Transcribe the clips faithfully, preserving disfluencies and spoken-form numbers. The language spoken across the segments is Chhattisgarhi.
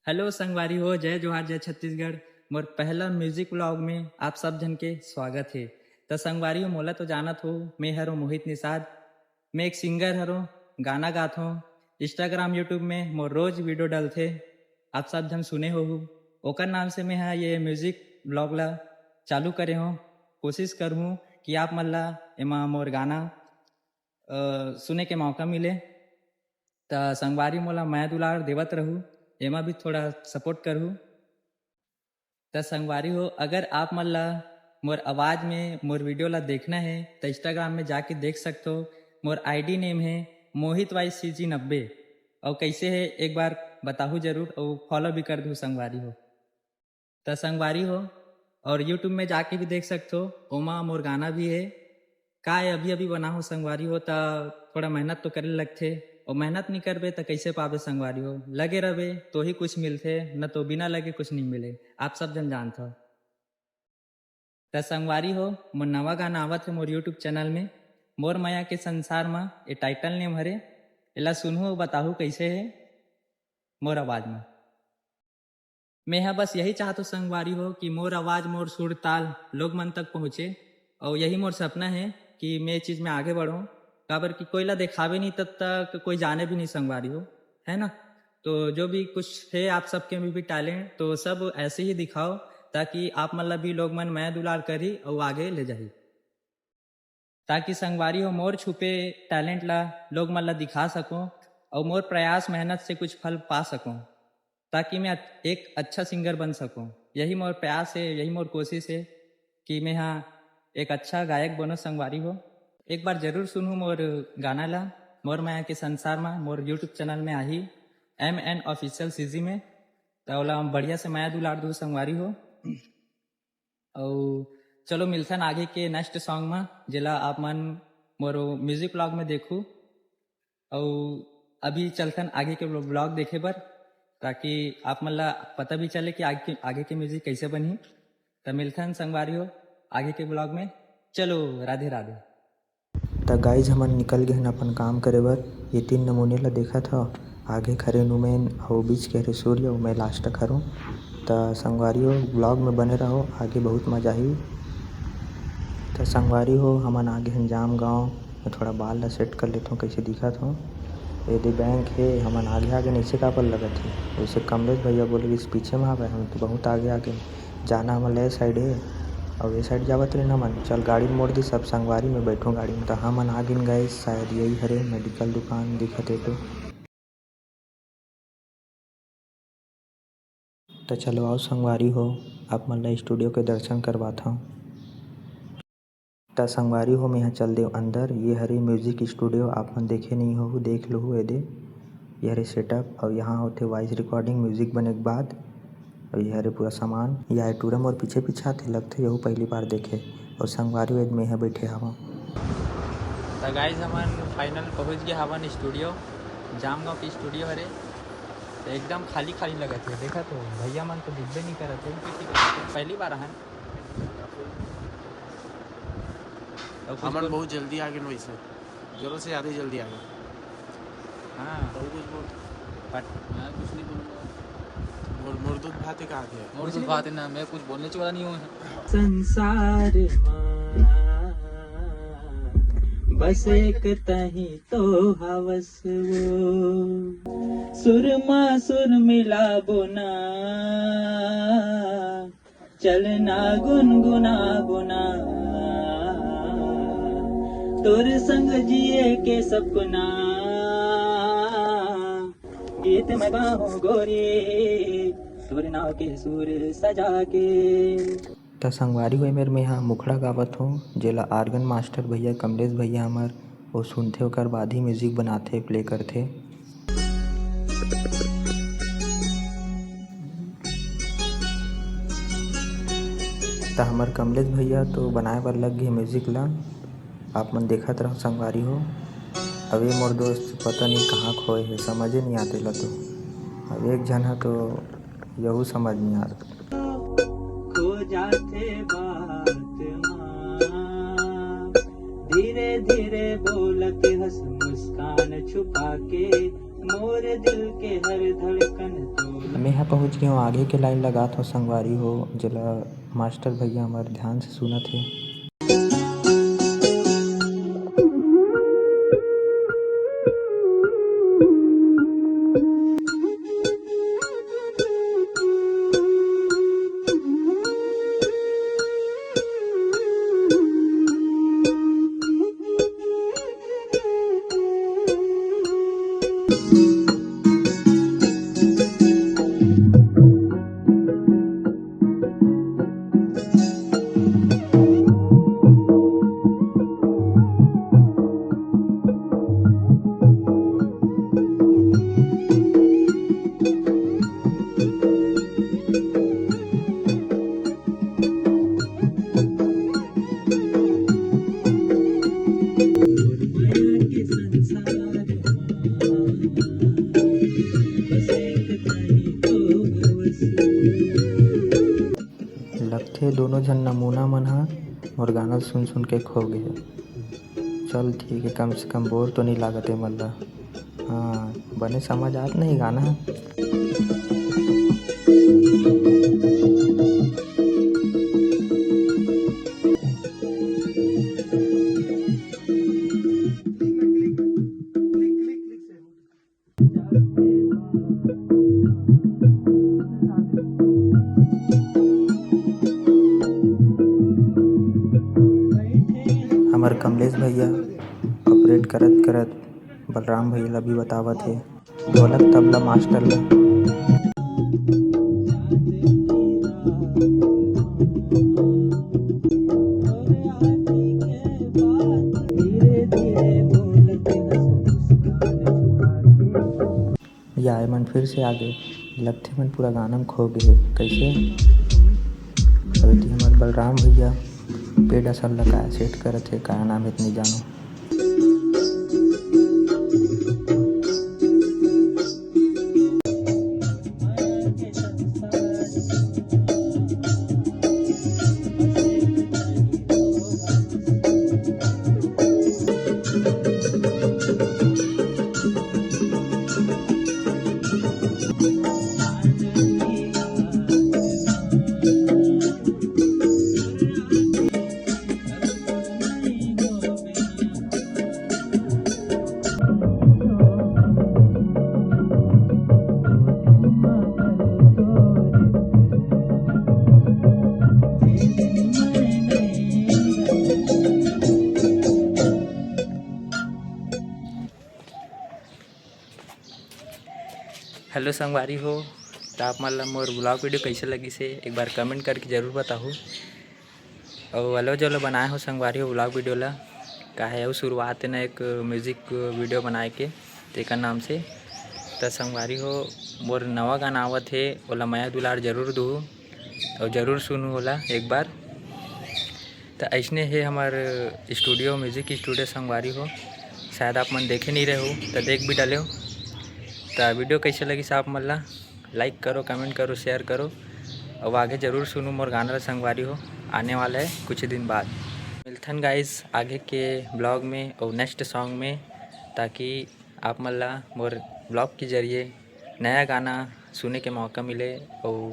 हेलो संगवारी हो, जय जोहार, जय छत्तीसगढ़। मोर पहला म्यूजिक व्लॉग में आप सब झन के स्वागत हे। त संगवारी हो, मोला तो जानत हो, मैं हरो मोहित निषाद। मैं एक सिंगर हरो, गाना गाथो। Instagram, YouTube में मोर रोज वीडियो डलथे, आप सब झन सुने होहू। ओकर नाम से मैं हा ये म्यूजिक व्लॉग ला चालू करे हों। कोशिश करहूँ कि आप मन ला एमा मोर गाना अ, सुने के मौका मिले। त संगवारी मोला मया दुलार देवत रहू, एमा भी थोड़ा सपोर्ट करहू। त संगवारी हो, अगर आप मन ला मोर आवाज में मोर वीडियो ला देखना हे, त Instagram में जाके देख सकथो। मोर आईडी नेम हे मोहित वाई सी जी नब्बे। अउ कैसे हे, एक बार बताहू जरूर, अउ फॉलो भी कर दू संगवारी हो। त संगवारी हो, और YouTube में जाके भी देख सकथो, ओमा मोर गाना भी हे। का ए अभी अभी बना हो संगवारी हो, त थोड़ा मेहनत तो करे लगथे, और मेहनत नहीं करबे त कैसे पाबे संगवारी हो। लगे रहबे तो ही कुछ मिलथे, न तो बिना लगे कुछ नहीं मिले, आप सब झन जानथो। त संगवारी हो, मोर नवा गाना आवत हे मोर YouTube चैनल में, मोर मया के संसार मा, ए टाइटल नेम हरे। एला सुनहू अउ बताहू कैसे हे मोर आवाज में। मैं हा बस यही चाहत हो संगवारी हो कि मोर आवाज, मोर सुर ताल लोग मन तक पहुँचे, और यही मोर सपना है कि मैं ये चीज में आगे बढ़ूँ। काबर कि कोई ला दिखावे नहीं तब तक कोई जाने भी नहीं संगवारी हो, है ना? तो जो भी कुछ है आप सबके में भी टैलेंट, तो सब ऐसे ही दिखाओ, ताकि आप मन ला भी लोग मन मया दुलार करी और आगे ले जाही। ताकि संगवारी हो, मोर छुपे टैलेंट ला लोग मन ला दिखा सकूं और मोर प्रयास मेहनत से कुछ फल पा सकूं, ताकि मैं एक अच्छा सिंगर बन सकूं। यही मोर प्रयास है, यही मोर कोशिश है कि मैं हा एक अच्छा गायक बनो संगवारी हो। एक बार जरूर सुनहू मोर गाना ला, मोर मया के संसार मा, मोर YouTube चैनल में आही, एम एन ऑफिशियल सीजी में। त ओला बढ़िया से मया दुलार दू संगवारी हो। अउ चलो मिलथन आगे के नेक्स्ट सॉन्ग मा, जेला आप मन मोर म्यूजिक व्लॉग में देखू। अउ अभी चलथन आगे के व्लॉग देखे बर, ताकि आप मन ला पता भी चले कि आगे के, आगे के म्यूजिक कैसे बनही। त मिलथन संगवारी हो आगे के व्लॉग में। चलो, राधे राधे। त गाइज, हमन निकल गे हन अपन काम करे बर। ये तीन नमूने ला देखत हव, आगे खरे नुमेन अउ बीच के हरे सूर्य अउ मैं लास्ट खरों। त संगवारी हो, व्लॉग में बने रहो, आगे बहुत मजा आही। त संगवारी हो, हमन आगे हन जाम गाँव। मैं थोड़ा बाल ला सेट कर लेथों, कैसे दिखत हों। ये दे बैंक हे, हमन आगे आगे नइसे काबर लगत हे। वैसे कमलेश भैया बोले कि पीछे में हवे, हम तो बहुत आगे आगे। जाना हमन ले साइड हे, अउ ये साइड जावत रहिन हमन। चल गाड़ी मोड़ दी, सब संगवारी में बैठो गाड़ी में। त हमन आ गिन गाइस, शायद यही हरे मेडिकल दुकान दिखत हे तो। त चलो आओ संगवारी हो, आप मन ला स्टूडियो के दर्शन करवाथव। त संगवारी हो, मेंहा चल देव अंदर। ये हरे म्यूजिक स्टूडियो, आप मन देखे नहीं हो, देख लो एदे। ये हरे सेटअप, अउ यहाँ होथे वॉइस रिकॉर्डिंग, म्यूजिक बने के बाद। अउ ये हरे पूरा सामान। ये टूरा मोर पीछे पीछे आथे, लगथे यहू पहली बार देखे। अउ संगवारी हो, एदे मेंहा बैठे हवं। त गाइस, हमन फाइनल पहुँच गए हवन स्टूडियो, जामगांव के स्टूडियो हरे। त एकदम खाली खाली लगत हे, देखत हो भैया मन तो दिखबे नहीं करत हे। पहली बार आहन। अउ कुछ हमन बोल- बहुत जल्दी आ गए वैसे, जरूरत से ज्यादा ही जल्दी आ गए। हाँ। तो कुछ बोल। But मैं कुछ नहीं बोलूँगा। मोर, मोर दूध भात है, कहाँ थे? मोर दूध भात है ना, मैं कुछ बोलने वाला नहीं हूँ। संसार मा बस एक तही तो हवस वो, सुर मा सुर मिलाबो ना, चलना गुनगुनाबो ना, तोर संग जिए के सपना, गीत में गाहूँ गोरी, तोर नाव के सुर सजा के। त संगवारी हो, एमेर मेंहा मुखड़ा गावत हों, जेला आर्गन मास्टर भैया कमलेश भैया हमर वो सुनथे, ओकर बाद ही म्यूजिक बनाथे, प्ले करथे। त हमर कमलेश भैया तो बनाए बर लग गे म्यूजिक ला। आप मन देखत रहो संगवारी हो। अब ये मोर दोस्त पता नहीं कहाँ खोए हे, समझे नहीं आते ला तो। अब एक झन ह तो यहू समझ नहीं आत। खो जाथे बात मा, धीरे धीरे बोलत हस मुस्कान छुपा के, मोर दिल के हर धड़कन तू। मैं ह पहुँच गया हूँ आगे के लाइन लगात हो संगवारी हो, जेला मास्टर भैया हमर ध्यान से सुनत हे। लगथे दोनों झन नमूना मन ह मोर गाना सुन सुन के खो गे हे। चल ठीक हे, कम से कम बोर तो नइ लागत हे मन ला। हाँ, बने समझ आत नहीं गाना ह। हमर कमलेश भैया operate करत करत बलराम भैया ला भी बतावत हे, ढोलक तबला मास्टर ला। या एमन फिर से आगे, लगथे मन पूरा गाना में खो गे हे। कैसे? अभी हमर बलराम भैया पेड़ असन ला का set करत हे, का नाम हे, इतनी जानो। Hello संगवारी हो, त आप मन ला मोर vlog video कैसे लगिस हे, एक बार comment करके जरूर बताहू। अउ अलो जलो बनाए हो संगवारी हो vlog video ला, काहे अउ शुरुआत हे ना एक music video बनाए के तेकर नाम से। त संगवारी हो, मोर नवा गाना आवत हे, ओला मया दुलार जरूर दूहू अउ जरूर सुनू ओला एक बार। त अइसने हे हमर studio, music studio संगवारी हो, शायद आप मन देखे नहीं रहे हो, त देख भी डाले हो। त video कैसे लगिस आप मन ला, like करो, comment करो, share करो, अउ आगे जरूर सुनू मोर गाना ला संगवारी हो, आने वाला है कुछ दिन बाद। मिलथन guys आगे के vlog में अउ next song में, ताकि आप मन ला मोर vlog के जरिए नया गाना सुने के मौका मिले, अउ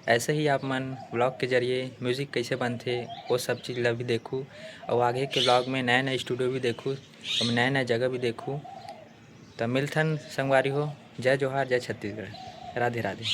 ऐसे ही आप मन vlog के जरिए music कैसे बनथे, वो सब चीज़ ला भी देखू, अउ आगे के vlog में नया नया studio भी देखू, अउ नया नया जगह भी देखू। त मिलथन संगवारी हो, जय जोहार, जय छत्तीसगढ़, राधे राधे।